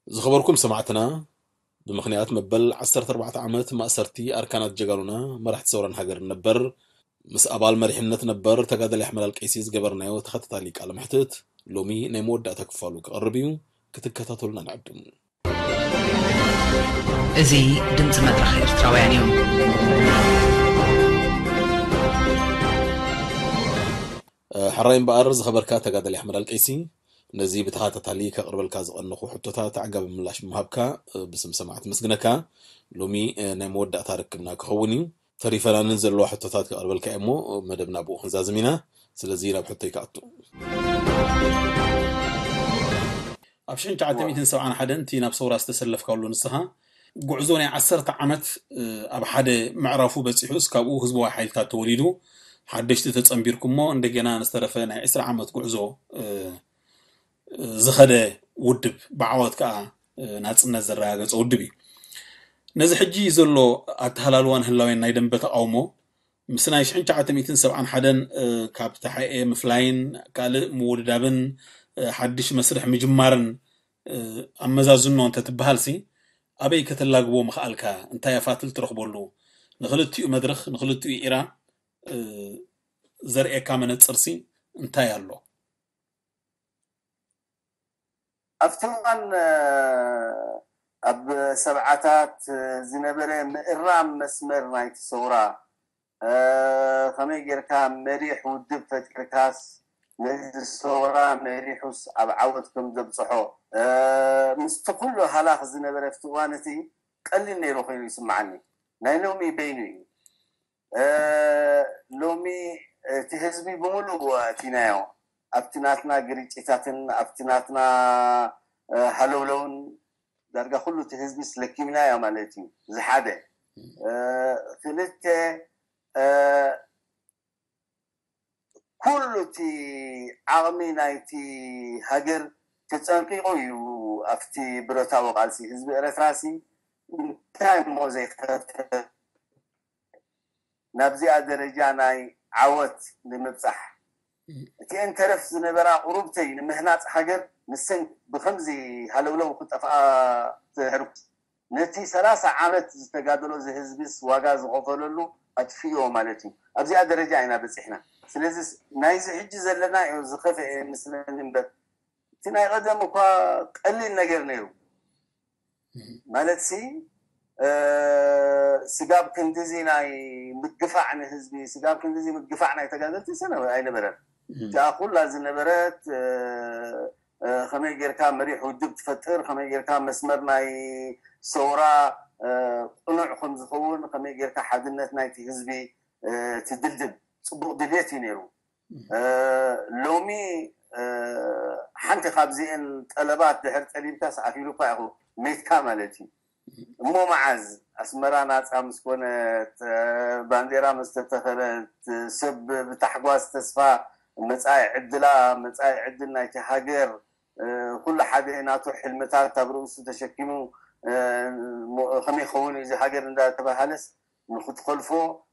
ዝኸበርኩም ሰማዕትና፣ ብምኽንያት መበል ዓሰርተ ኣርባዕተ ዓመት ማእሰርቲ ኣርካናት ጀጋኑና መራሕቲ ሰውራን ሃገርን ነበር፣ ምስ ኣባል መሪሕነት ነበር ተጋዳላይ ኣሕመድ ኣልቀይሲ ዝገበርናዮ ተኸታታሊ ቃለ መሕትት ሎሚ ናይ መወዳእታ ክፋሉ ክቐርብ እዩ። ክትከታተሉና ንዕድም። እዚ ድምፂ መድረኽ ኤርትራውያን እዩ። ሕራይ እምበኣር ዝኸበርካ ተጋዳላይ ኣሕመድ ኣልቀይሲ፣ ነዚ ብተኸታታሊ ከቕርበልካ ዝቐነኹ ሕቶታት ኣዕጋቢ ምላሽ ብምሃብካ ብስም ሰማዕቲ መስግነካ። ሎሚ ናይ መወዳእታ ርክብና ክኸውን እዩ። ተሪፈናንን ዘለዋ ሕቶታት ከቕርበልካ እየ እሞ መደብና ብኡ ክንዛዝም ኢና። ስለዚ ናብ ሕቶይ ክኣቱ። ኣብ ሽሕን ትሽዓተ ሚእትን ሰብዓን ሓደን እቲ ናብ ሰውራ ዝተሰለፍካሉ ንስኻ ጉዕዞ ናይ ዓሰርተ ዓመት ኣብ ሓደ ምዕራፉ በፂሑስ ካብኡ ህዝባዊ ሓይልታት ተወሊዱ ሓደሽቲ ተፀንቢርኩሞ እንደገና ንዝተረፈ ናይ ዕስራ ዓመት ጉዕዞ ዝኸደ ውድብ ብዓወት ከዓ ናፅነት ዘረጋገፀ ውድብ እዩ። ነዚ ሕጂ ዘሎ ኣተሃላልዋን ህላዌን ናይ ደንበ ተቃውሞ ምስ ናይ ሽሕን ትሽዓተ ሚእትን ሰብዓን ሓደን ካብ ተሓኤ ምፍላይን ካልእ ምውድዳብን ሓድሽ መስርሕ ምጅማርን ኣመዛዝኖ እንተትበሃልሲ ኣበይ ከተላግቦ ምኽኣልካ? እንታይ ኣፋትል ትረኽበሉ? ንክልቲኡ መድረኽ ንክልቲኡ ኢራ ዘርእየካ መነፅርሲ እንታይ ኣሎ? ኣብቲ እዋን ኣብ ሰብዓታት ዝነበረ ምእራም መስመር ናይቲ ሰውራ ከመይ ጌርካ መሪሕ ውድብ ፈጢርካስ ነዚ ሰውራ መሪሑስ ኣብ ዓወት ከም ዘብፅሖ ምስቲ ኩሉ ሃላኽ ዝነበረ ኣብቲ እዋን እቲ ቀሊል ነይሩ ኮይኑ ይስምዓኒ። ናይ ሎሚ በይኑ እዩ። ሎሚ እቲ ህዝቢ ብምሉእ ኣእቲናዮ ኣብቲ ናትና ግርጭታትን ኣብቲ ናትና ሃለውለውን ዳርጋ ኩሉ እቲ ህዝቢ ስለኪምናዮ ማለት እዩ። እዚ ሓደ። ክልተ ኩሉ እቲ ዓቕሚ ናይቲ ሃገር ተፀንቂቑ እዩ ኣብቲ ብረታዊ ቃልሲ ህዝቢ ኤረትራሲ እንታይ እሞ ዘይኸፈ ናብዚኣ ደረጃ ናይ ዓወት ንምብፃሕ እቲአን ተረፍ ዝነበራ ቁሩብተይ ንምህናፅ ሃገር ንሰን ብከምዚ ሃለውለው ክጠፍኣ ተሕርኩስ ነቲ ሰላሳ ዓመት ዝተጋደሎ እዚ ህዝብስ ዋጋ ዝኸፈለሉ ኣጥፊእዎ ማለት እዩ። ኣብዚኣ ደረጃ ኢና በፂሕና። ስለዚ ናይዚ ሕጂ ዘለና እዩ ዝኸፍአ ይመስለኒ እምበር እቲ ናይ ቀደም እኳ ቀሊል ነገር ነይሩ። ማለት ሲ ስጋብ ክንድዚ ናይ ምግፋዕ ንህዝቢ ስጋብ ክንድዚ ምግፋዕ ናይ ተጋደልቲ ሰነ ኣይነበረን። እቲኣ ኩላ ዝነበረት ከመይ ጌርካ መሪሕ ውድብ ትፈጥር፣ ከመይ ጌርካ መስመር ናይ ሰውራ ቅኑዕ ከም ዝኸውን፣ ከመይ ጌርካ ሓድነት ናይቲ ህዝቢ ትድልድል፣ ፅቡቅ ድልየት እዩ ነይሩ። ሎሚ ሓንቲ ካብዚአን ጠለባት ድሕር ጠሊብካስ ኣፍ ኢሉካ ኢኹ ሜትካ ማለት እዩ። እሞ መዓዝ ኣስመራ ናፃ ምስ ኮነት፣ ባንዴራ ምስ ተተኸለት፣ ሰብ ብታሕጓስ ተስፋ መፃኢ ዕድላ፣ መፃኢ ዕድል ናይቲ ሃገር፣ ኩሉ ሓደ ናቱ ሕልምታት ኣብ ርእሱ ተሸኪሙ ከመይ ክኸውን እዚ ሃገር እንዳተባሃለስ ንክትኸልፎ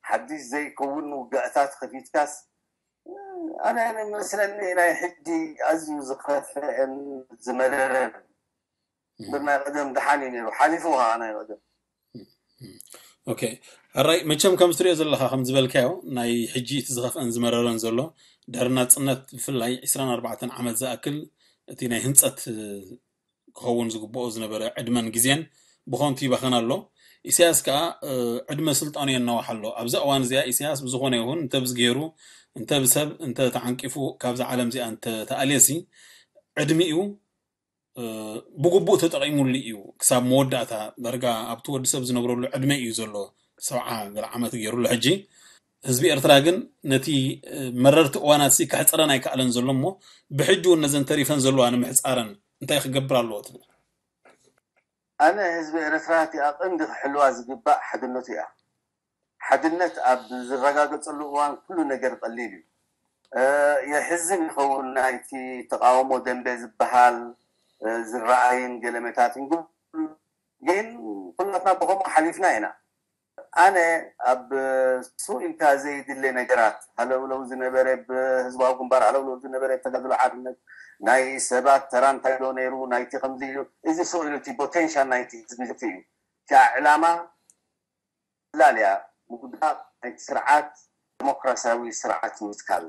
ሓድሽ ዘይከውን ውጋእታት ከፊትካስ ኣነ መስለኒ ናይ ሕጂ ኣዝዩ ዝኸፍአን ዝመረረን እምበር ናይ ቀደም ደሓን እዩ ነይሩ ሓሊፉ ከዓ ናይ ቀደም ኦኬ ሕራይ መቸም ከም ትሪኦ ዘለካ ከም ዝበልካዮ ናይ ሕጂ እቲ ዝኸፍአን ዝመረረን ዘሎ ድሕሪ ናፅነት ብፍላይ ዕስራን ኣርባዕተን ዓመት ዝኣክል እቲ ናይ ህንፀት ክኸውን ዝግብኦ ዝነበረ ዕድመን ግዜን ብኸንቱ ይባኸን ኣሎ። ኢሳያስ ከኣ ዕድመ ስልጣኑ የናውሕ ኣሎ። ኣብዛ እዋን እዚኣ ኢሳያስ ብዝኾነ ይኹን እንተ ብዝገይሩ እንተ ብሰብ እንተ ተዓንቂፉ ካብዛ ዓለም እዚኣ እንተ ተኣልየሲ ዕድሚኡ ብግቡእ ተጠቒሙሉ እዩ ክሳብ መወዳእታ ዳርጋ ኣብቲ ወዲ ሰብ ዝነብረሉ ዕድመ እዩ ዘሎ ሰብዓ ገለ ዓመት ገይሩሉ ሕጂ ህዝቢ ኤርትራ ግን ነቲ መረርቲ እዋናት ሲ ከሕፅረን ኣይከኣለን ዘሎ እሞ ብሕጂ እውን ነዘን ተሪፈን ዘለዋ ንምሕፃረን እንታይ ክገብር ኣለዎ ትብል? ኣነ ህዝቢ ኤርትራ እቲኣ ቀንዲ ክሕልዋ ዝግባእ ሓድነቱ እያ። ሓድነት ኣብ ዝረጋገፀሉ እዋን ኩሉ ነገር ቀሊል እዩ። የሕዝን ይኸውን ናይቲ ተቃውሞ ደንበ ዝበሃል ዝረኣይን ገለመታትን ግን ኩላትና ብከምኡ ሓሊፍና ኢና። ኣነ ኣብ ሱቕ ኢልካ ዘይድለ ነገራት ሃለውለው ዝነበረ ብህዝባዊ ግንባር ሃለውለው ዝነበረ ተጋድሎ ሓርነት ናይ ሰባት ተራ እንታይ ዶ ነይሩ፣ ናይቲ ከምዚ ኢሉ፣ እዚ ስቕ ኢሉ እቲ ፖቴንሻል ናይቲ ህዝቢ እዩ። እታ ዕላማ ላልያ ምውዳቕ ናይቲ ስርዓት፣ ዲሞክራሲያዊ ስርዓት ምትካል።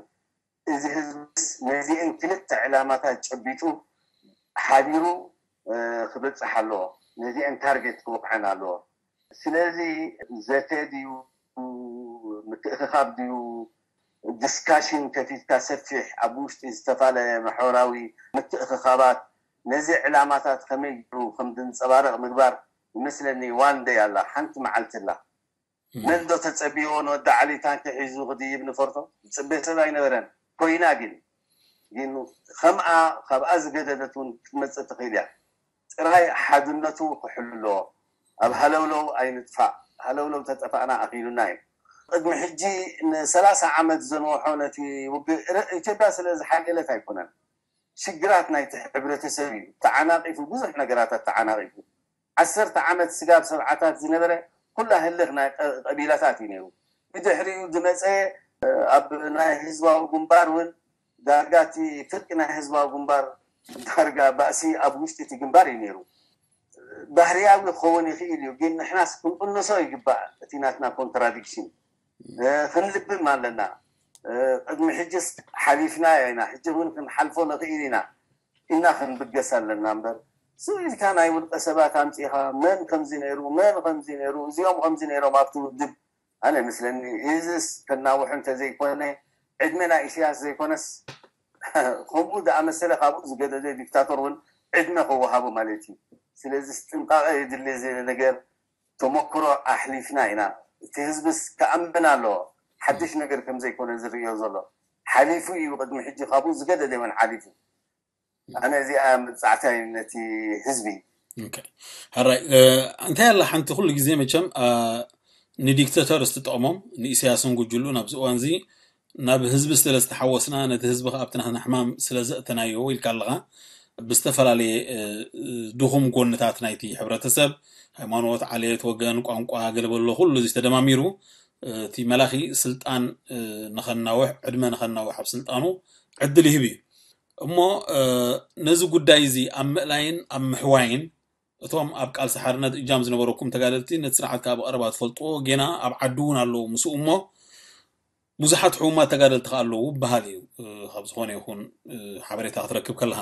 እዚ ህዝብስ ነዚአን ክልተ ዕላማታት ጨቢጡ ሓቢሩ ክበፅሕ ኣለዎ። ነዚአን ታርጌት ክወቕዐን ኣለዎ። ስለዚ ዘተ ድዩ፣ ምትእኽኻብ ድዩ፣ ዲስካሽን ከፊትካ ሰፊሕ ኣብ ውሽጢ ዝተፈላለየ ማሕበራዊ ምትእኽኻባት ነዚ ዕላማታት ከመይ ገይሩ ከም ዝንፀባረቕ ምግባር ይመስለኒ። ዋን ደይ ኣላ፣ ሓንቲ መዓልቲ ኣላ። መን ዶ ተፀቢዎ ንወዲ ዓሊ ታንኪ ሒዙ ክድይብ ንፈርቶ? ዝፅበ ሰብ ኣይነበረን። ኮይና ግን ግን ከምኣ ካብኣ ዝገደደት እውን ክትመፅእ ትኽእል እያ። ጥራይ ሓድነቱ ክሕሉ ኣለዎ። ኣብ ሃለውለው ኣይንጥፋእ። ሃለውለው ተጠፋእና ኣኺሉና እዩ። ቅድሚ ሕጂ ንሰላሳ ዓመት ዘንወሖ ነቲ ውግእ ር- ኢትዮጵያ ስለ ዝሓየለት ኣይኮነን። ሽግራት ናይቲ ሕብረተሰብ እዩ ተዓናቒፉ፣ ብዙሕ ነገራት ኣተዓናቒፉ። ዓሰርተ ዓመት ስጋብ ሰብዓታት ዝነበረ ኩላ ህልኽ ናይ ቀ- ቀቢላታት እዩ ነይሩ። ብድሕሪኡ ዝመፀ ኣብ ናይ ህዝባዊ ግንባር እውን ዳርጋ እቲ ፍርቂ ናይ ህዝባዊ ግንባር ዳርጋ ባእሲ ኣብ ውሽጢ እቲ ግንባር እዩ ነይሩ። ባህርያዊ ክኸውን ይኽእል እዩ፣ ግን ንሕናስ ክንቅንሶ ይግባእ። እቲ ናትና ኮንትራዲክሽን ክንልብም ኣለና። ቅድሚ ሕጅስ ሓሊፍናዮ ኢና፣ ሕጂ እውን ክንሓልፎ ንኽእል ኢና እና ክንብገስ ኣለና እምበር፣ ስቕ ኢልካ ናይ ውልቀ ሰባት ኣምፂኻ መን ከምዚ ነይሩ፣ መን ከምዚ ነይሩ፣ እዚኦም ከምዚ ነይሮም ኣብቲ ውድብ፣ ኣነ ምስለኒ እዝስ ከናውሑ እንተዘይኮነ፣ ዕድመ ናይ ኢሳያስ ዘይኮነስ ከምኡ ዝኣመሰለ ካብኡ ዝገደደ ዲክታቶር እውን ዕድመ ክወሃቡ ማለት እዩ። ስለዚ ጥንቃቐ የድሊ። እዚ ነገር ተመክሮ ኣሕሊፍና ኢና። እቲ ህዝብስ ክኣምን ኣለዎ፣ ሓድሽ ነገር ከም ዘይኮነ ዝርእዮ ዘሎ። ሓሊፉ እዩ፣ ቅድሚ ሕጂ ካብኡ ዝገደደ እውን ሓሊፉ። ኣነ እዚኣ መብጻዕታይ ነቲ ህዝቢ። ሕራይ እንታይ ኣላ ሓንቲ ኩሉ ግዜ መቸም ንዲክተተርስ ትጠቕሞም ንኢሳያስን ጉጅሉ ናብዚ እዋን እዚ ናብ ህዝቢ ስለ ዝተሓወስና ነቲ ህዝቢ ከ ኣብቲ ናትና ሕማም ስለ ዘእተናዮ ኢልካ ኣለኻ። ብዝተፈላለየ ድኹም ጎንታት ናይቲ ሕብረተሰብ ሃይማኖት፣ ዓሌት፣ ወገን፣ ቋንቋ፣ ገለ በሎ ኩሉ እዚ ተደማሚሩ እቲ መላኺ ስልጣን ንኸናውሕ ዕድመ ንኸናውሕ ኣብ ስልጣኑ ዕድል ይህብ እዩ። እሞ ነዚ ጉዳይ እዚ ኣብ ምእላይን ኣብ ምሕዋይን እቶም ኣብ ቃልሲ ሓርነት እጃም ዝነበረኩም ተጋደልቲ ነቲ ስርዓት ካብ ቀረባ ትፈልጥዎ ጌና ኣብ ዓዲ እውን ኣለዉ ምስኡ እሞ ብዙሓት ሕሙማት ተጋደልቲ ከ ኣለዉ ይበሃል እዩ። ካብ ዝኾነ ይኹን ሓበሬታ ክትረክብ ከለኻ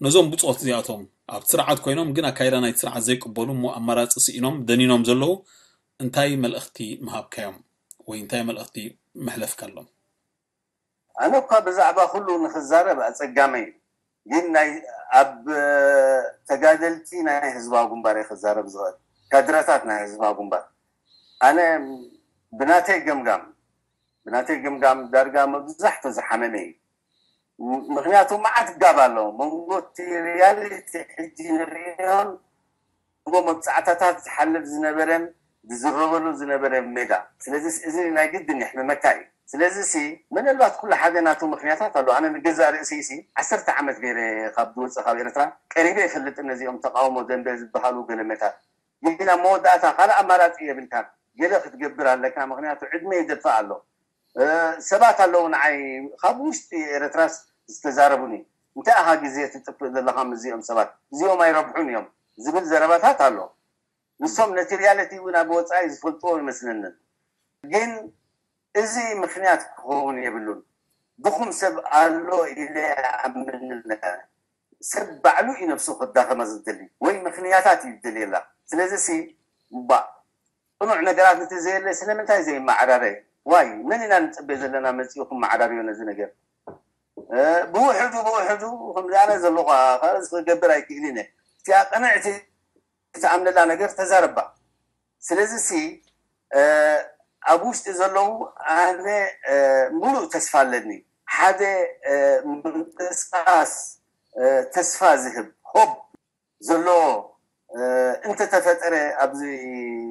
ነዞም ብፆት እዚኣቶም ኣብ ስርዓት ኮይኖም ግን ኣካይዳ ናይቲ ስርዓት ዘይቅበሉ እሞ ኣማራፂ ስኢኖም ደኒኖም ዘለዉ እንታይ መልእኽቲ ምሃብካዮም ወይ እንታይ መልእኽቲ መሕለፍካሎም? ኣነ እኳ ብዛዕባ ኩሉ ንክዛረብ ኣፀጋመይ ግን ናይ ኣብ ተጋደልቲ ናይ ህዝባዊ ግንባር ክዛረብ ዝኽእል ካድረታት ናይ ህዝባዊ ግንባር ኣነ ብናተይ ገምጋም ብናተይ ገምጋም ዳርጋ መብዛሕቱ ዝሓመመ እዩ። ምክንያቱ መዓት ጋብ ኣሎ መንጎ እቲ ሪያሊቲ ሕጂ ንርእዮን መንጎ መብፃዕታታት ዝሓልፍ ዝነበረን ዝዝረበሉ ዝነበረ ሜዳ። ስለዚ እዚ ናይ ግድን የሕምመካ እዩ። ስለዚ ሲ ምናልባት ኩሉ ሓደ ናቱ ምክንያታት ኣሎ። ኣነ ንገዛእ ርእሲ ሲ ዓሰርተ ዓመት ገይረ ካብ ዝወፅእ ካብ ኤርትራ ቀሪበ ይፈልጥ ነዚኦም ተቃውሞ ደንበ ዝበሃሉ ገለመታት ግን ኣብ መወዳእታ ካልእ ኣማራፂ የብልካን። ገለ ክትገብር ኣለካ፣ ምክንያቱ ዕድመ ይደፍእ ኣሎ። ሰባት ኣለዉ ንዓይ ካብ ውሽጢ ኤርትራስ ዝተዛረቡኒ፣ እንታይ ኣኻ ግዜ ትጥፍእ ዘለኻ ምስዚኦም ሰባት? እዚኦም ኣይረብሑን እዮም ዝብል ዘረባታት ኣሎ። ንሶም ነቲ ሪያሊቲ እውን ኣብ ወፃኢ ዝፈልጥዎ ይመስለንን። ግን እዚ ምክንያት ክኸውን የብሉን። ድኹም ሰብ ኣሎ ኢለ ኣምን። ሰብ ባዕሉ እዩ ነብሱ ክዳኸመ ዝደሊ ወይ ምክንያታት እዩ ዝደልየላ። ስለዚ ሲ እባ ቅኑዕ ነገራት እቲ ዘየለ ስለምንታይ ዘይመዓራረ? ዋይ መን ኢና ንፅበ ዘለና መፂኡ ክመዓራርዮ ነዚ ነገር? ብውሕዱ ብውሕዱ ከምዚ ኣነ ዘለኹ ካልእ ክገብር ኣይክእል እነ። እቲኣ ቅንዕቲ ትኣምነላ ነገር ተዛረባ። ስለዚ ሲ ኣብ ውሽጢ ዘለዉ ኣነ ሙሉእ ተስፋ ኣለኒ። ሓደ ምንቅስቃስ ተስፋ ዝህብ ሆብ ዘለዎ እንተተፈጠረ ኣብዚ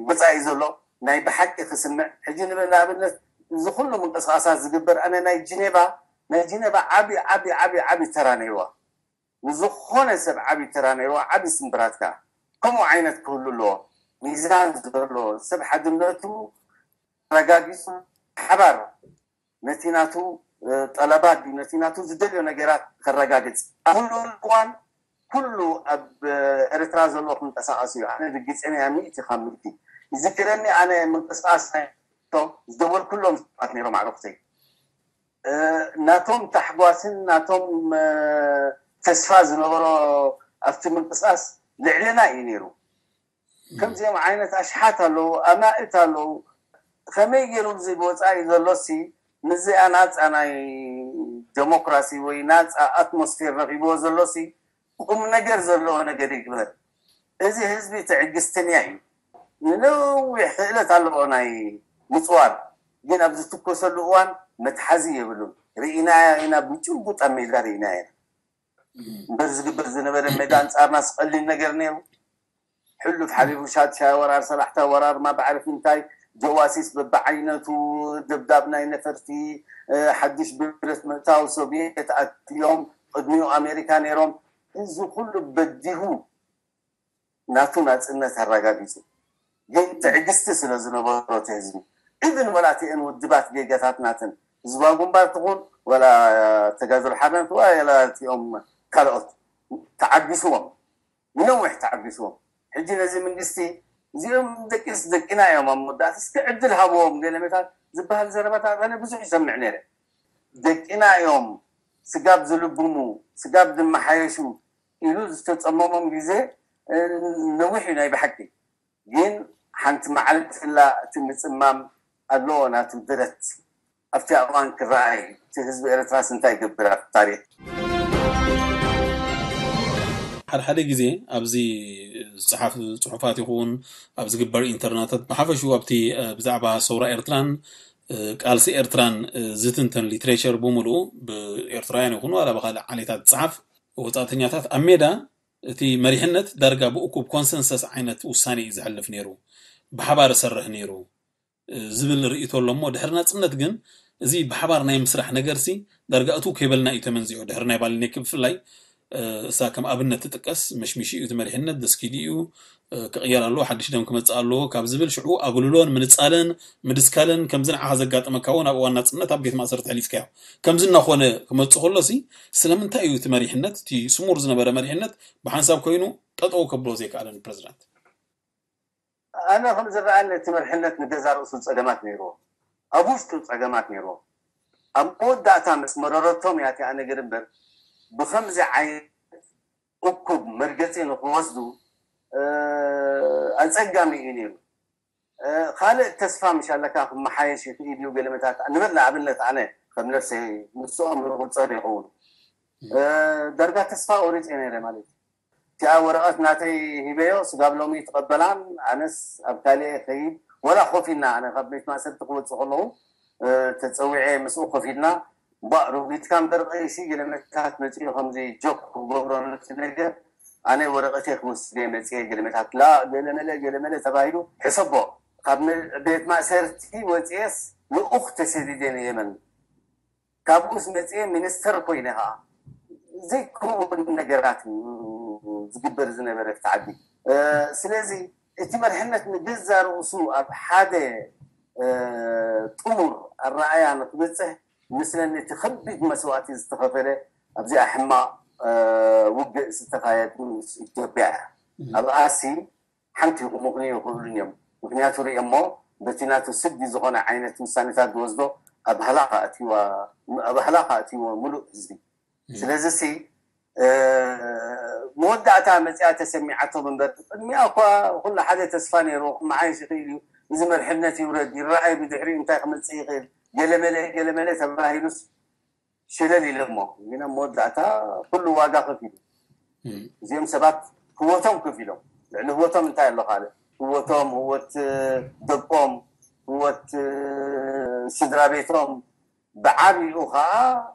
ወፃኢ ዘሎ ናይ ብሓቂ ክስምዕ ሕጂ ንብል ንኣብነት እዚ ኩሉ ምንቅስቃሳት ዝግበር ኣነ ናይ ጂኔቫ ናይ ጂኔቫ ዓቢ ዓቢ ዓቢ ዓቢ ተራ ነይርዋ። ንዝኾነ ሰብ ዓቢ ተራ ነይርዎ፣ ዓቢ ስምብራት ከኣ ከምኡ ዓይነት ክህሉ ኣለዎ። ሚዛን ዘለዎ ሰብ ሓድነቱ ኣረጋጊጹ ሓባር ነቲ ናቱ ጠለባት ድዩ፣ ነቲ ናቱ ዝደልዮ ነገራት ከረጋግጽ። ኣብ ኩሉ እዋን ኩሉ ኣብ ኤርትራ ዘሎ ክንቀሳቐስ እዩ። ኣነ ርግጸኛ እየ፣ ሚእቲ ካብ ሚእቲ። ይዝክረኒ፣ ኣነ ምንቅስቃስ ናይ ዝደወልኩሎም ሰባት ነይሮም ኣዕሩኽተይ። ናቶም ታሕጓስን ናቶም ተስፋ ዝነበሮ ኣብቲ ምንቅስቃስ ልዕልና እዩ ነይሩ። ከምዚኦም ዓይነት ኣሽሓት ኣለዉ፣ ኣማእት ኣለዉ። ከመይ ገይሩ እዚ ብወፃኢ ዘሎሲ ምስዚኣ ናፃ ናይ ዴሞክራሲ ወይ ናፃ ኣትሞስፌር ረኺብዎ ዘሎሲ ቁም ነገር ዘለዎ ነገር ይግበር። እዚ ህዝቢ ትዕግስትንያ እዩ። ንነዊሕ ክእለት ኣለዎ ናይ ምፅዋር፣ ግን ኣብ ዝትኮሰሉ እዋን መትሓዚ የብሉን። ርኢናያ ኢና፣ ብጭቡጥ ኣብ ሜዳ ርኢናያ ኢና። እምበር ዝግበር ዝነበረ ሜዳ ኣንጻርና ስቐሊል ነገር ነይሩ። ሕሉፍ ሓሊፉ ሻድሻይ ወራር፣ ሰላሕታይ ወራር፣ ማዕርፊ እንታይ፣ ጀዋሲስ በብዓይነቱ፣ ደብዳብ ናይ ነፈርቲ፣ ሓድሽ ብረት ምእታው፣ ሶቪየት ኣትዮም፣ ቅድሚኡ ኣሜሪካ ነይሮም። እዚ ኩሉ በዲሁ ናቱ ናጽነት ኣረጋጊጹ። ግን ትዕግስቲ ስለ ዝነበሮ እቲ ህዝቢ፣ ኢቭን ወላ እቲአን ውድባት ጌጋታት ናተን፣ ህዝባዊ ግንባር ትኹን ወላ ተጋድሎ ሓርነት ወላ እቲኦም ካልኦት ተዓጊስዎም፣ ንነዊሕ ተዓጊስዎም። ሕጂ ነዚ መንግስቲ እዚኦም ደቂስ ደቂና እዮም ኣብ መወዳእታ እስኪ ዕድል ሃብዎም ገለመታት ዝበሃል ዘረባታት ኣነ ብዙሕ ይሰምዕ ነይረ። ደቂና እዮም ስጋብ ዝልብሙ፣ ስጋብ ዝመሓየሹ ኢሉ ዝተጸመሞም ግዜ ነዊሕ እዩ ናይ ብሓቂ። ግን ሓንቲ መዓልቲ ላ እቲ ምጽማም ኣለዎ ናቱ ድረት ኣብቲ እዋን ክረኣይ እቲ ህዝቢ ኤርትራስ እንታይ ይገብር ኣብ ታሪኽ። ሓደ ሓደ ግዜ ኣብዚ ዝፅሓፍ ፅሑፋት ይኹን ኣብ ዝግበር ኢንተርናታት ብሓፈሽኡ ኣብቲ ብዛዕባ ሰውራ ኤርትራን ቃልሲ ኤርትራን ዝትንተን ሊትሬቸር ብምሉኡ ብኤርትራውያን ይኹኑ ዋላ ብካልእ ዓሌታት ዝፅሓፍ ወፃእተኛታት ኣብ ሜዳ እቲ መሪሕነት ዳርጋ ብእኩብ ኮንሰንሰስ ዓይነት ውሳኔ እዩ ዘሕልፍ ነይሩ፣ ብሓባር እሰርሕ ነይሩ ዝብል ርእይቶ ኣሎ። እሞ ድሕሪ ናጽነት ግን እዚ ብሓባር ናይ ምስራሕ ነገርሲ ዳርጋ እትው ከይበልና እዩ ተመንዚዑ። ድሕሪ ናይ ባልኔክ ብፍላይ እሳ ከም ኣብነት ትጥቀስ፣ መሽሚሹ እዩ እቲ መሪሕነት፣ ደስኪዱ እዩ፣ ክቕየር ኣለዎ፣ ሓድሽ ደም ክመጽእ ኣለዎ ካብ ዝብል ሽዑ ኣጉልሎን ምንጻልን ምድስካልን ከምዚ ንዓኻ ዘጋጠመካ እውን ኣብ እዋን ናጽነት ኣብ ቤት ማእሰርቲ ኣሕሊፍካዮ። ከምዚ እናኾነ ክመጽእ ከሎሲ ስለምንታይ እዩ እቲ መሪሕነት፣ እቲ ስሙር ዝነበረ መሪሕነት ብሓንሳብ ኮይኑ ጠጠው ከብሎ ዘይከኣለ ንፕረዚዳንት? ኣነ ከም ዝረኣኒ እቲ መርሕነት ንገዛ ርእሱ ጸገማት ነይርዎ፣ ኣብ ውሽጡ ጸገማት ነይርዎ። ኣብ መወዳእታ ምስ መረረቶም እያ እቲኣ ነገር እምበር ብኸምዚ ዓይነት እኩብ መርገጺ ንክወስዱ ኣጸጋሚ እዩ ነይሩ። ካልእ ተስፋ ምሽ ኣለካ ክመሓየሽ ይኽእል እዩ ገለመታት ንበል ንኣብነት ኣነ ከም ነፍሰይ ምስኦም ንቁጸር ይኸውን። ዳርጋ ተስፋ ቆሪጸ ነይረ ማለት እዩ። እቲኣ ወረቐት ናተይ ሂበዮ ስጋብ ሎሚ ይትቐበላን ኣነስ ኣብ ካልእ ከይድ ወላ ኮፍ ኢልና ኣነ ካብ ቤት ማእሰርቲ ክወፅእ ከለዉ ተፀዊዐ ምስኡ ኮፍ ኢልና ባእ ሩጊትካ እምበር ቀይሲ ገለመታት መፅኡ ከምዚ ጆክ ክገብሮ ነቲ ነገር ኣነ ወረቐተይ ክወስደ መፅየ ገለመታት ላ ገለመለ ገለመለ ተባሂሉ ሕሰቦ ካብ ቤት ማእሰርቲ ወፅየስ ልኡኽ ተሰዲደ ንየመን ካብኡስ መፅየ ሚኒስተር ኮይነ ከዓ ዘይከውን ነገራት ዝግበር ዝነበረ እቲ ዓዲ ስለዚ እቲ መርሕነት ንገዛ ርእሱ ኣብ ሓደ ጥሙር ኣረኣያ ንክበፅሕ ምስለኒ እቲ ከቢድ መስዋእቲ ዝተኸፈለ ኣብዚኣ ሕማቕ ውግእ ዝተኻየድ ምስ ኢትዮጵያ እያ ኣብኣሲ ሓንቲ ክምኽኑ ይኽእሉን እዮም ምክንያቱ ርእየሞ በቲ ናቱ ስዲ ዝኾነ ዓይነት ውሳኔታት ዝወስዶ ኣብ ሃላኻ ኣትይዋ ኣብ ሃላኻ ኣትይዎ ሙሉእ ህዝቢ ስለዚ ሲ መወዳእታ መፅያ ተሰሚዓቶም እምበር ቅድሚያ እኳ ኩሉ ሓደ ተስፋ ነይሩ ክመሓየሽ ይኽእል እዩ እዚ መርሕነት ይውረድ ይረኣይ ብድሕሪኡ እንታይ ክመፅእ ይኽእል ገለመለ ገለመለ ተባሂሉስ ሽለል ኢለ እሞ ግን ኣብ መወዳእታ ኩሉ ዋጋ ከፊሉ እዚኦም ሰባት ህወቶም ከፊሎም ልዕሊ ህወቶም እንታይ ኣሎ ካልእ ህወቶም ህወት ደቆም ህወት ስድራ ቤቶም ብዓብኡ ከዓ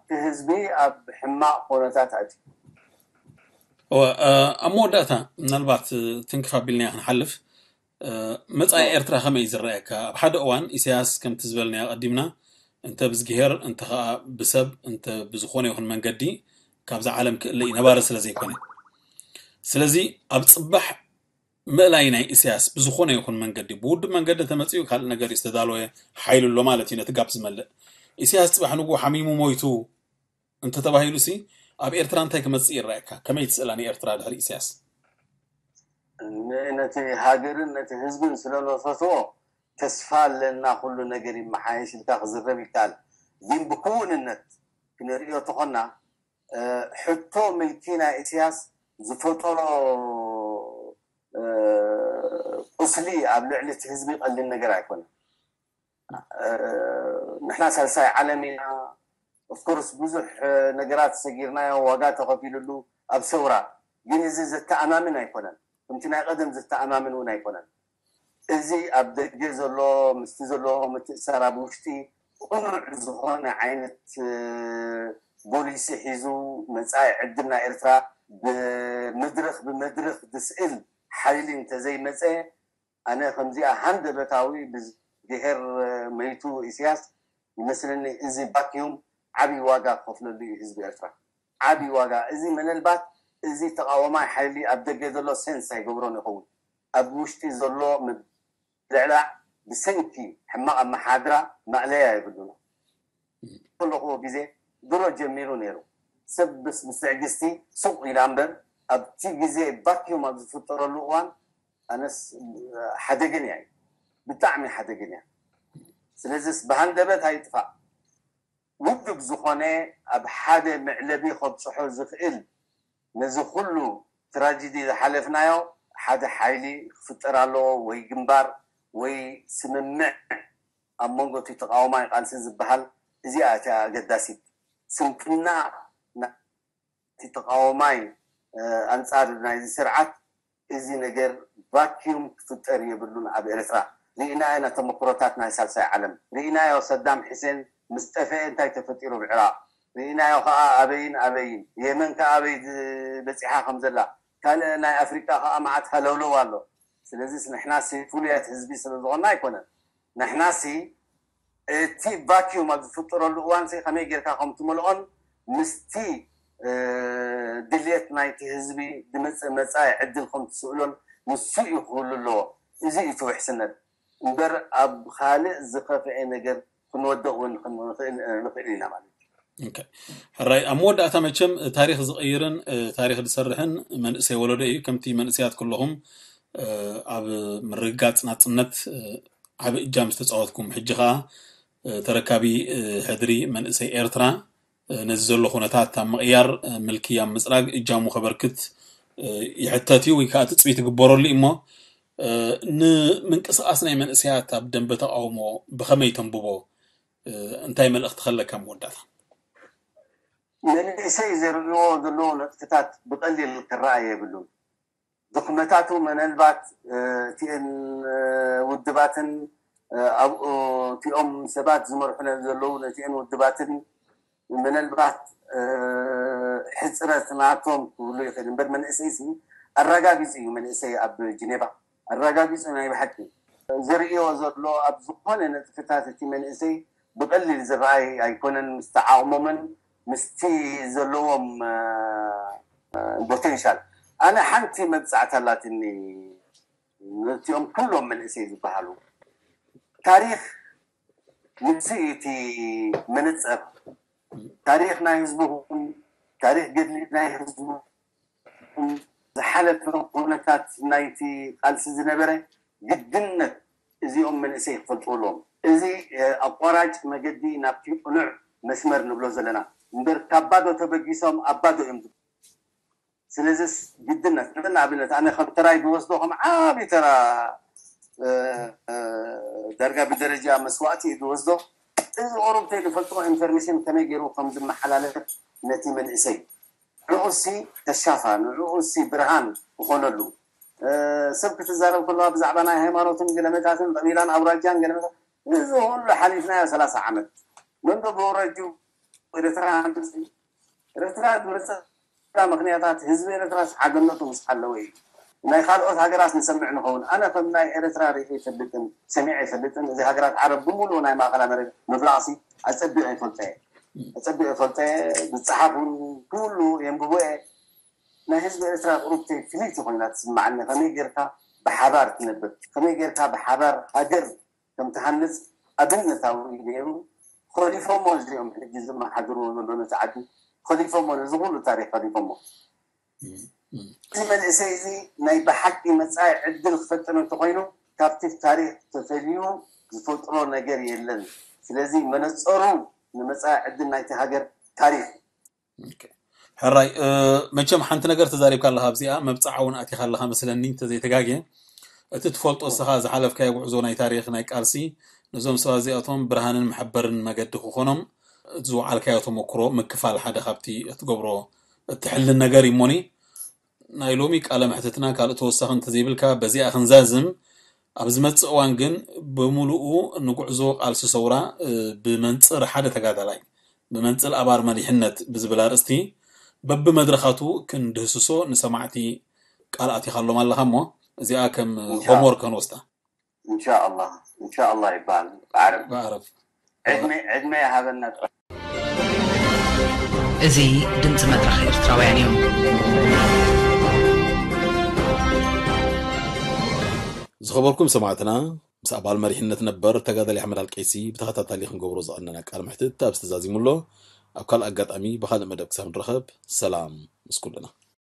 እቲ ህዝቢ ኣብ ሕማቕ ኩነታት ኣትዩ ኣብ መወዳእታ ምናልባት ትንክፍ ኣቢልናዮ ክንሓልፍ መፃኢ ኤርትራ ከመይ እዩ ዝረኣየካ ኣብ ሓደ እዋን ኢሳያስ ከምቲ ዝበልናዮ ቀዲምና እንተ ብዝግሄር እንተ ከዓ ብሰብ እንተ ብዝኾነ ይኹን መንገዲ ካብዛ ዓለም ክእለ እዩ ነባሪ ስለ ዘይኮነ ስለዚ ኣብ ፅባሕ ምእላይ ናይ ኢሳያስ ብዝኾነ ይኹን መንገዲ ብውድብ መንገዲ እንተመፂኡ ካልእ ነገር እዩ ዝተዳለወ ሓይሉ ኣሎ ማለት እዩ ነቲ ጋፕ ዝመልእ ኢሳያስ ጽባሕ ንግሆ ሓሚሙ ሞይቱ እንተተባሂሉሲ ኣብ ኤርትራ እንታይ ክመጽእ ይረኣየካ? ከመይ ትስእላ ንኤርትራ ድሕሪ ኢሳያስ? ነቲ ሃገርን ነቲ ህዝብን ስለ ንፈትዎ ተስፋ ኣለና፣ ኩሉ ነገር ይመሓየሽ ኢልካ ክዝረብ ይከኣል። ግን ብክውንነት ክንርእዮ ተኾና ሕቶ ምልኪ ናይ ኢሳያስ ዝፈጠሮ ቁስሊ ኣብ ልዕሊ እቲ ህዝቢ ቀሊል ነገር ኣይኮነን። ንሕና ሳልሳይ ዓለም ኢና። ኦፍኮርስ ብዙሕ ነገራት ሰጊርናዮ፣ ዋጋ ተኸፊሉሉ ኣብ ሰውራ። ግን እዚ ዘተኣማምን ኣይኮነን፣ ከምቲ ናይ ቀደም ዘተኣማምን እውን ኣይኮነን። እዚ ኣብ ደገ ዘሎ ምስቲ ዘለዎ ምትእሳር ኣብ ውሽጢ ቅኑዕ ዝኾነ ዓይነት ፖሊሲ ሒዙ መፃኢ ዕድል ናይ ኤርትራ ብመድረኽ ብመድረኽ ዝስእል ሓይሊ እንተዘይመፀ ኣነ ከምዚኣ ሃንደበታዊ ብዝግሄር መይቱ ኢሳያስ ይመስለኒ እዚ ቫክዩም ዓብዪ ዋጋ ክኸፍለሉ እዩ ህዝቢ ኤርትራ። ዓብዪ ዋጋ። እዚ ምናልባት እዚ ተቃዋማይ ሓይሊ ኣብ ደገ ዘሎ ሴንስ ኣይገብሮን ይኸውን። ኣብ ውሽጢ ዘሎ ምብልዕላዕ ብሰንኪ ሕማቕ ኣመሓድራ ማእለያ የብሉን። ከለኹዎ ግዜ ድሮ ጀሚሩ ነይሩ። ሰብ ምስ ትዕግስቲ ሱቕ ኢላ እምበር ኣብቲ ግዜ ቫክዩም ኣብ ዝፍጠረሉ እዋን ኣነስ ሓደገን እያ፣ ብጣዕሚ ሓደገን እያ። ስለዚስ ብሃንደበት ኣይጥፋእ። ውዱብ ዝኾነ ኣብ ሓደ መዕለቢ ከብፅሖ ዝኽእል ነዚ ኩሉ ትራጀዲ ዝሓለፍናዮ ሓደ ሓይሊ ክፍጠር ኣለዎ፣ ወይ ግንባር ወይ ስምምዕ ኣብ መንጎ እቲ ተቃዋማይ ቃልሲ ዝበሃል። እዚኣ እቲያ ኣገዳሲት። ስንፍና ናይቲ ተቃዋማይ ኣንፃር ናይዚ ስርዓት እዚ ነገር ቫክዩም ክፍጠር የብሉን ኣብ ኤርትራ። ርኢናዮ ኢና ተመክሮታት ናይ ሳልሳይ ዓለም። ርኢናዮ ሰዳም ሕሴን ምስ ጠፍአ እንታይ ተፈጢሩ ኣብ ዕራቕ። ርኢናዮ ከዓ ኣበይን ኣበይን። የመን ከዓ ኣበይ በፂሓ ከም ዘላ። ካልእ ናይ ኣፍሪቃ ከዓ መዓት ሃለውለው ኣሎ። ስለዚስ ንሕናሲ ፍሉያት ህዝቢ ስለ ዝኾንና ኣይኮነን። ንሕናሲ እቲ ቫክዩም ኣብ ዝፍጠረሉ እዋንሲ ከመይ ጌርካ ከም ትመልኦን ምስቲ ድልየት ናይቲ ህዝቢ ዝመፅእ መፃኢ ዕድል ከም ትስእሎን ንሱ እዩ ክህሉ ኣለዎ። እዚ እዩ እቲ ውሕስነት እምበር ኣብ ካልእ ዝኸፍአ ነገር ክንወድቕ እውን ንኽእል ኢና ማለት እዩ። ሕራይ ኣብ መወዳእታ መቸም ታሪክ ዝቀይርን ታሪክ ዝሰርሕን መንእሰይ ወለዶ እዩ። ከምቲ መንእሰያት ኩለኹም ኣብ ምርግጋፅ ናፅነት ዓብ እጃም ዝተፃወትኩም ሕጂ ከዓ ተረካቢ ሕድሪ መንእሰይ ኤርትራ ነዚ ዘሎ ኩነታት ኣብ ምቕያር ምልኪ ኣብ ምፅራግ እጃሙ ከበርክት ይሕተት እዩ ወይ ከዓ ትፅቢት ይግበረሉ እዩ እሞ ንምንቅስቃስ ናይ መንእሰያት ኣብ ደንበ ተቃውሞ ብኸመይ ተንብቦ? እንታይ መልእኽቲ ከለካ መወዳእታ? መንእሰይ ዘርእዎ ዘለዎ ነጥፍታት ብቀሊል ክረኣይ የብሉን። ድኽመታቱ ምናልባት እቲአን ውድባትን ኣብኡ እቲኦም ሰባት ዝመርሑ ዘለዉ ነቲአን ውድባትን ምናልባት ሕፅረት ናቶም ክብሉ ይኽእል እምበር መንእሰይ ሲ ኣረጋጊፁ እዩ። መንእሰይ ኣብ ጅኔቫ ኣረጋጊፁ ናይ ብሓቂ ዘርእዮ ዘሎ ኣብ ዝኾነ ነጥፍታት እቲ መንእሰይ ብቐሊል ዝረኣይ ኣይኮነን። ምስ ተዓቕሞምን ምስቲ ዘለዎም ፖቴንሻል ኣነ ሓንቲ መብፃዕቲ ኣላትኒ ነቲኦም ኩሎም መንእሰይ ዝበሃሉ ታሪክ ንሱ እዩ እቲ መነፀር። ታሪክ ናይ ህዝብኹም፣ ታሪክ ገድሊ ናይ ህዝብኹም፣ ዝሓለፈ ኩነታት ናይቲ ቃልሲ ዝነበረ ግድነት እዚኦም መንእሰይ ክፈልጥዎ ኣለዎም። እዚ ኣቋራጭ መገዲ ናብቲ ቅኑዕ መስመር ንብሎ ዘለና እምበር ካብ ባዶ ተበጊሶም ኣብ ባዶ እዮም። ስለዚስ ግድነት ንኣብነት ኣነ ከም ተራይ ዝወስዶ ከም ዓብዪ ተራ ዳርጋ ብደረጃ መስዋእቲ እዩ ዝወስዶ። እዚ ቁሩብ ተይዝፈልጥዎ ኢንፎርሜሽን ከመይ ገይሩ ከም ዝመሓላለፍ ነቲ መንእሰይ ንዑሲ ተሻፋ ንዑሲ ብርሃን ክኾነሉ ሰብ ክትዛረብ ከለዋ ብዛዕባ ናይ ሃይማኖትን ገለመታትን ቀቢላን ኣውራጃን ገለመታት እዚ ሁሉ ሓሊፍናዮ ሰላሳ ዓመት መንዶ ብወረጁ ኤርትራ ኤርትራ ዝመፀ ምክንያታት ህዝቢ ኤርትራ ሓገነቱ ምስ ሓለወ እዩ። ናይ ካልኦት ሃገራት ንሰምዕ ንኸውን። ኣነ ከም ናይ ኤርትራ ርኢ ይፈልጥን ሰሚዐ ይፈልጥን። እዚ ሃገራት ዓረብ ብምሉእ ናይ ማእኸል ኣመሪካ ምብራቕሲ ኣፀቢቐ ይፈልጠ ኣፀቢቐ ይፈልጠ ብፀሓፉን ኩሉ የንብቦ እየ። ናይ ህዝቢ ኤርትራ ቁሩብተይ ፍልይቲ ኮይና ትስማዓኒ። ከመይ ጌርካ ብሓባር ትነብር፣ ከመይ ጌርካ ብሓባር ሃገር ከም ትሃንፅ ኣብነታዊ እዩ ነይሩ። ከሊፎሞ እዚኦም ሕጂ ዝመሓድርዎ ዘሎ ነቲ ዓዲ ከሊፎሞ ነዚ ኩሉ ታሪክ ከሊፎሞ እዚ መንእሰይ እዚ ናይ ብሓቂ መፃኢ ዕድል ክፈጥር እንተኮይኑ ካብቲ ታሪክ ተፈልዩ ዝፈጥሮ ነገር የለን። ስለዚ መነፀሩ ንመፃኢ ዕድል ናይቲ ሃገር ታሪክ ሕራይ መቸም ሓንቲ ነገር ተዛሪብካ ኣለካ ኣብዚኣ መብፃዓ እውን ኣቲካ ኣለካ መስለኒ እንተዘይተጋግየ እቲ ትፈልጦ እስኻ ዝሓለፍካዮ ጉዕዞ ናይ ታሪክ ናይ ቃልሲ ነዞም ሰባት እዚኣቶም ብርሃንን መሐበርን መገዲ ክኾኖም ዝወዓልካዮ ተመክሮ ምክፋል ሓደ ካብቲ እትገብሮ እትሕልን ነገር እሞኒ ናይ ሎሚ ቃለ መሕትትና ካልእ ተወሳኺ እንተዘይብልካ በዚኣ ክንዛዝም ኣብ ዝመፅእ እዋን ግን ብምሉኡ ንጉዕዞ ቃልሲ ሰውራ ብመንፅር ሓደ ተጋዳላይ ብመንፅል ኣባር መሪሕነት ብዝብል ኣርእስቲ በብመድረኻቱ ክንድህስሶ ንሰማዕቲ ቃል ኣቲኻሎም ኣለኻ እሞ እዚኣ ከም ሆምወርክ ክንወስዳ እንሻኣላ እንሻኣላ ይበሃል ብዓረብ ብዓረብ ዕድመ ይሃበና ጥራይ እዚ ድምፂ መድረኽ ኤርትራውያን እዩ። ዝኸበርኩም ሰማዕትና ምስ ኣባል መሪሕነት ነበር ተጋዳሊ ኣሕመድ ኣልቀይሲ ብተኸታታሊ ክንገብሮ ዝቐነና ቃል ምሕትት ኣብ ዝተዛዚሙ ኣሎ ኣብ ካልእ ኣጋጣሚ ብካልእ መደብ ክሳብ ንረኸብ ሰላም ምስ ኩልና